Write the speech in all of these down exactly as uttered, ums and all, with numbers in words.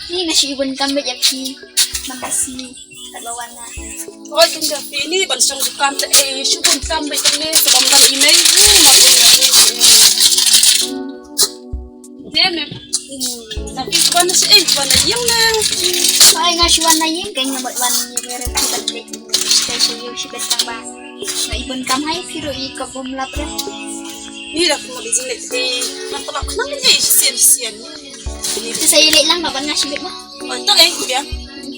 Ni nga shu ibun kam bad ïa phi. Makasih. Kat ba wan nga. Oi, tang da phi ni ban shong dukan te, eh, shu bun kam bad ne, sebab nga i mei. Te me. Na phi wan na shi, eh, wan na ïing ne. Oi, nga shu wan na ïing, ka nga bad wan ïa me re phi ban te. Te shu ïa shi bad tang ba. Nga ibun kam hai phi ruh i ka bum lap re. Ni da phi mo di jing le te. Nga tolak nang ni shisien shisien. Te sa ïa leit lang ba ban nga shi bad ma. Oi, to eh, biang.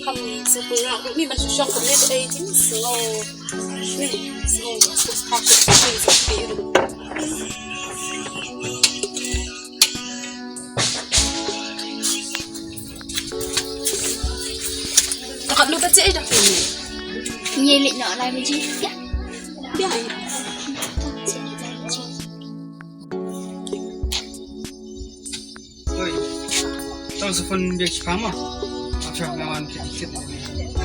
Kam sa pun nga ni ban shu shong kam ne te eh, jing sngew. Ni sngew. Ka lu ka che da. Ni leit noh lai baje. Ya. Ya. Oi. Tang sa phone biang shi pama. Acha nga wan ki tiket ni.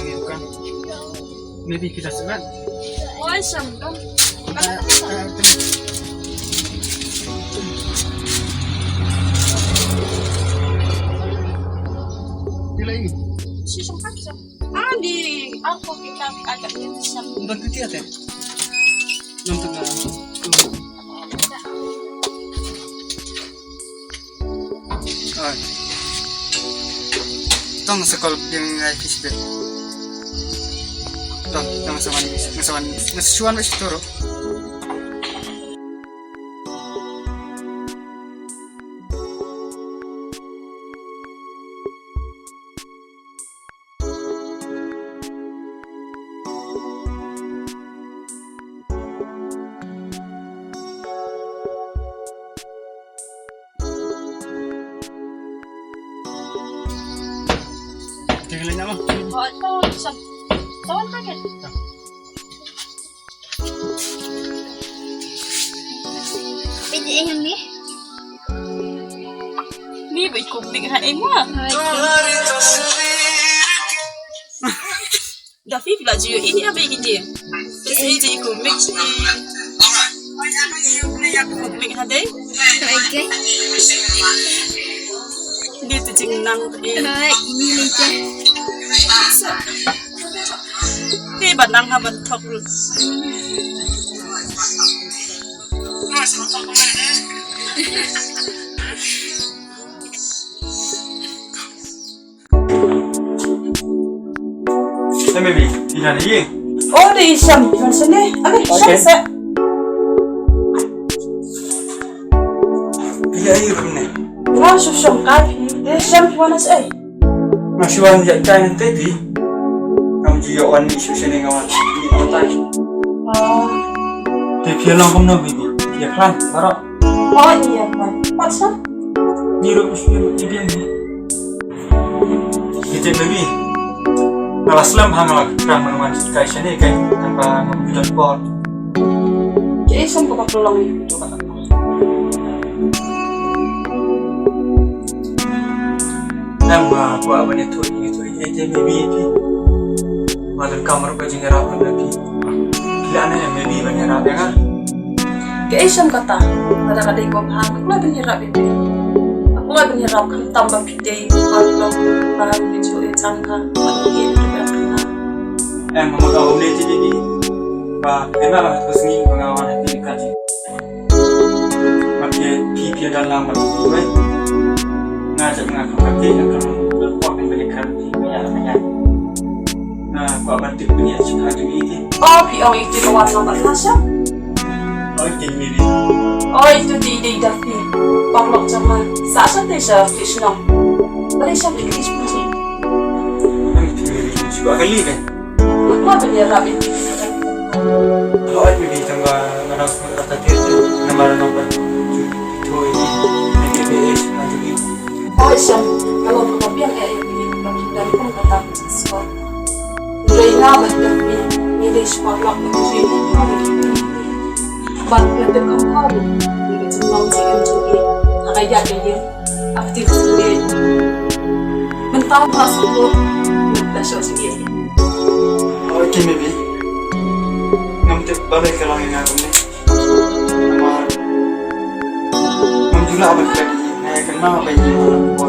Ni bukan. Maybe kita sebat. Oi, sam dong. Bila ini? Si sempat sam. Ah, di aku kita agak ini sam. Udah putih ya, Teh? Nampak nggak? Ai. Tang sa call biang ngai ki sibet. Tang, tang sa wan, sa wan, sa wan ba shi toro. Tinggal lagi nama? Oh, itu, sam-, sawan paket. Pwede yung ni? Ni ba iko big ha emo? Da fi pla ju ini apa ini? Ini di iko mix ni. Iko mix ha dei? Okay. Ni tu jing nang eh. Hai, ini ni je. Ni ba nang ha ban thok lut. Hey, baby, ina ni ye? Oh, de isam, kan sene. Ane, okay. Sene. Iya, iya, benar. Ina su shong kai, de isam, wana se. Nga shu wan ïa kai ngan tei phi. Ngam ju ïoh wan mih shuh shane nga wan mih mynta. Oh. Te phi long kumno baby? Ïa khlaiñ baroh. Oh, ïa khlaiñ. Pat sa? Ngi ruh shu ïa biang ni. Ngi te baby. Nga la slem ha nga la khrang ban wan kai shane kai. Tang ba ngam ju don por. Jason ko ba ka long ïa ka. Em, ma, kwah ban ïathuh, ïathuh ïa te maybe ïa phi. Ma, donkam ruh ka jingïarap na phi. Phi lah ne em maybe ban ïarap ïa nga? Kaei shem kata? Lada ka dei ba bha, nga kwah ban ïarap ïa phi. Nga kwah ban ïarap khamtam ba phi dei ba long ba phi ju ïa chang ka. Ba phi ïa phi ïa phi na. Em, ma, ka um ne te maybe. Ba, em, ma, ka sngi ba nga wan ïa phi ka ji. Bad phi, phi, phi don lang bad phi wei. Nga jap nga kham kati nga kham leh kwah phi bad kham phi nga ïa nga ïa. Nga kwah ban tip phi ïa shu kha tu iti. Oh, phi ong iti ka wan lang bad nga sha. Oh, iti mi ri. Oh, itu ti dei da phi. Paralok jong nga. Sa sa te sha phi shnong. Bale sha phi ki shnong. Ang iti mi ri. Shu ka li be. Nga ban ïarap ïa phi. Hooid, maybe tang ba nga dang sngewthuh kata te, namar nang ban ju pynthut ïa phi. Maybe ïa phi, ïa phi. Hooid, Shem, nga long kaba biang ïa phi, ba phi dang kum kata ka jingsngew. Hynrei nga bad phi, ngi dei shi paralok ba ngi dei. Bad nga tip kham pop ïa ka jinglong jingim jong ngi ha ka ïaid ka ïeng. Akti ka sngewbha. Mynta ka sngewbha. Mynta shoh sngewbha. Oi, ki maybe. Ngam tip balei ka long ïa nga kumne. Namar ngam ju lah ban kren. Nga ïa kynmaw ba ïa nga.